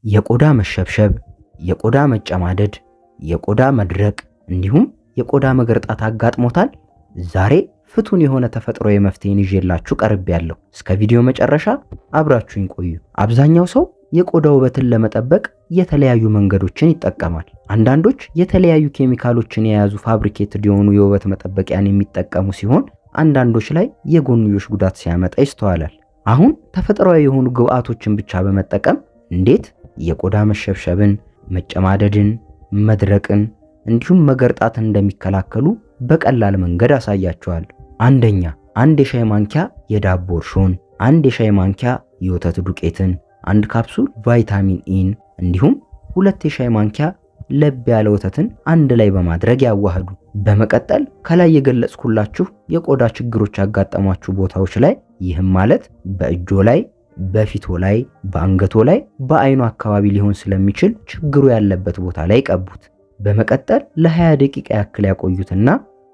የቆዳ መሸብሸብ፣ የቆዳ መጨማደድ፣ የቆዳ መድረቅ እንዲሁም የቆዳ መገርጣት አጋጥሞታል? ዛሬ ፍቱን የሆነ ተፈጥሯዊ መፍትሄን ይዤላችሁ ቀርቤያለሁ። እስከ ቪዲዮ መጨረሻ አብራችሁኝ ቆዩ። አብዛኛው ሰው የቆዳ ውበትን ለመጠበቅ የተለያዩ መንገዶችን ይጠቀማል። አንዳንዶች የተለያዩ ኬሚካሎችን የያዙ fabricated የሆኑ የውበት መጠበቂያን የሚጠቀሙ ሲሆን፣ አንዳንዶች ላይ የጎንዮሽ ጉዳት ሲያመጣ ይስተዋላል። አሁን ተፈጥሯዊ የሆኑ ግብአቶችን ብቻ በመጠቀም እንዴት የቆዳ መሸብሸብን፣ መጨማደድን፣ መድረቅን እንዲሁም መገርጣትን እንደሚከላከሉ በቀላል መንገድ አሳያችኋለሁ። አንደኛ፣ አንድ የሻይ ማንኪያ የዳቦ እርሾን፣ አንድ የሻይ ማንኪያ የወተት ዱቄትን፣ አንድ ካፕሱል ቫይታሚን ኢን እንዲሁም 2 የሻይ ማንኪያ ለብ ያለ ወተትን አንድ ላይ በማድረግ ያዋህዱ። በመቀጠል ከላይ የገለጽኩላችሁ የቆዳ ችግሮች ያጋጠሟችሁ ቦታዎች ላይ፣ ይህም ማለት በእጆ ላይ፣ በፊቶ ላይ፣ በአንገቶ ላይ፣ በአይኑ አካባቢ ሊሆን ስለሚችል ችግሩ ያለበት ቦታ ላይ ቀቡት። በመቀጠል ለ20 ደቂቃ ያክል ያቆዩትና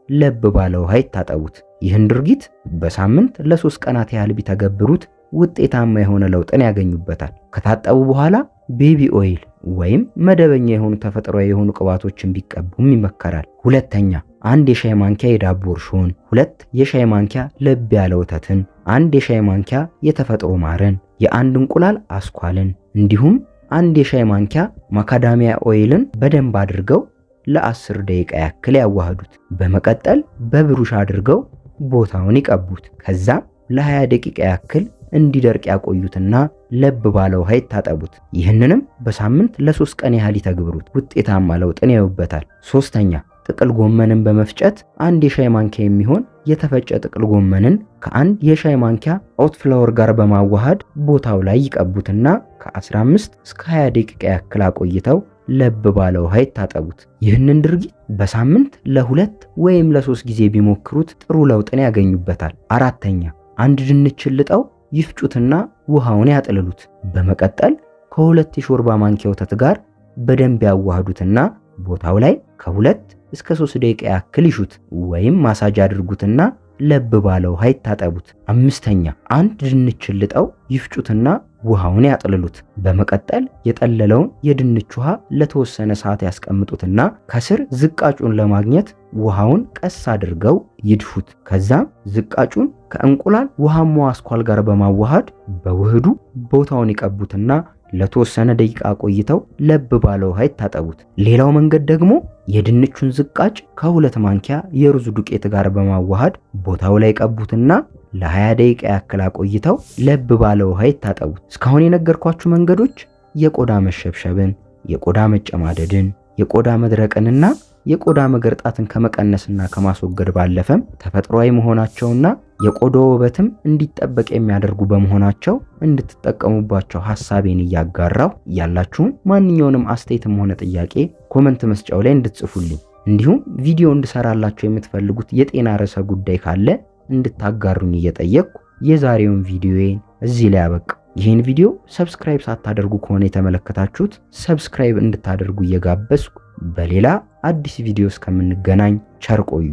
ለብ ባለ ውሃ ይታጠቡት። ይህን ድርጊት በሳምንት ለ3 ቀናት ያህል ቢተገብሩት ውጤታማ የሆነ ለውጥን ያገኙበታል። ከታጠቡ በኋላ baby oil ወይም መደበኛ የሆኑ ተፈጥሯዊ የሆኑ ቅባቶችን ቢቀቡም ይመከራል። ሁለተኛ፣ አንድ የሻይ ማንኪያ የዳቦ እርሾን፣ 2 የሻይ ማንኪያ ለብ ያለ ወተትን፣ አንድ የሻይ ማንኪያ የተፈጥሮ ማርን፣ የአንድ እንቁላል አስኳልን እንዲሁም አንድ የሻይ ማንኪያ macadamia oil ን በደንብ አድርገው ለ10 ደቂቃ ያክል ያዋህዱት። በመቀጠል በብሩሽ አድርገው ቦታውን ይቀቡት። ከዛም ለ20 ደቂቃ ያክል እንዲደርቅ ያቆዩትና ለብ ባለ ውሃ ይታጠቡት። ይህንንም በሳምንት ለ3 ቀን ያህል ይተግብሩት። ውጤታማ ለውጥን ያዩበታል። ሶስተኛ፣ ጥቅል ጎመንን በመፍጨት አንድ የሻይ ማንኪያ የሚሆን የተፈጨ ጥቅል ጎመንን ከአንድ የሻይ ማንኪያ oat flour ጋር በማዋሃድ ቦታው ላይ ይቀቡትና ከ15 እስከ 20 ደቂቃ ያክል አቆይተው ለብ ባለ ውሃ ይታጠቡት። ይህንን ድርጊት በሳምንት ለ2 ወይም ለ3 ጊዜ ቢሞክሩት ጥሩ ለውጥን ያገኙበታል። አራተኛ፣ አንድ ድንችን ልጠው ይፍጩትና ውሃውን ያጥልሉት። በመቀጠል ከ2 የሾርባ ማንኪያ ወተት ጋር በደንብ ያዋህዱትና ቦታው ላይ ከ2 እስከ 3 ደቂቃ ያክል ይሹት ወይም ማሳጅ አድርጉትና ለብ ባለ ውሃ ይታጠቡት። አምስተኛ፣ አንድ ድንችን ልጠው ይፍጩትና ውሃውን ያጥልሉት። በመቀጠል የጠለለውን የድንች ውሃ ለተወሰነ ሰዓት ያስቀምጡትና ከስር ዝቃጩን ለማግኘት ውሃውን ቀስ አድርገው ይድፉት። ከዛም ዝቃጩን ከእንቁላል ውሃማው አስኳል ጋር በማዋሃድ በውህዱ ቦታውን ይቀቡትና ለተወሰነ ደቂቃ ቆይተው ለብ ባለ ውሃ ይታጠቡት። ሌላው መንገድ ደግሞ የድንቹን ዝቃጭ ከ2 ማንኪያ የሩዝ ዱቄት ጋር በማዋሃድ ቦታው ላይ ቀቡትና ለ20 ደቂቃ ያክል አቆይተው ለብ ባለ ውሃ ይታጠቡት። እስካሁን የነገርኳችሁ መንገዶች የቆዳ መሸብሸብን፣ የቆዳ መጨማደድን፣ የቆዳ መድረቅንና የቆዳ መገርጣትን ከመቀነስና ከማስወገድ ባለፈም ተፈጥሯዊ መሆናቸውና የቆዳ ውበትም እንዲጠበቅ የሚያደርጉ በመሆናቸው እንድትጠቀሙባቸው ሐሳቤን እያጋራሁ፣ ያላችሁን ማንኛውንም አስተያየትም ሆነ ጥያቄ comment መስጫው ላይ እንድትጽፉልኝ እንዲሁም ቪዲዮ እንድሰራላችሁ የምትፈልጉት የጤና ርዕሰ ጉዳይ ካለ እንድታጋሩኝ እየጠየቅኩ የዛሬውን ቪዲዮዬን እዚህ ላይ አበቃ። ይህን ቪዲዮ subscribe ሳታደርጉ ከሆነ የተመለከታችሁት subscribe እንድታደርጉ እየጋበዝኩ በሌላ አዲስ ቪዲዮ እስከምንገናኝ ቸር ቆዩ።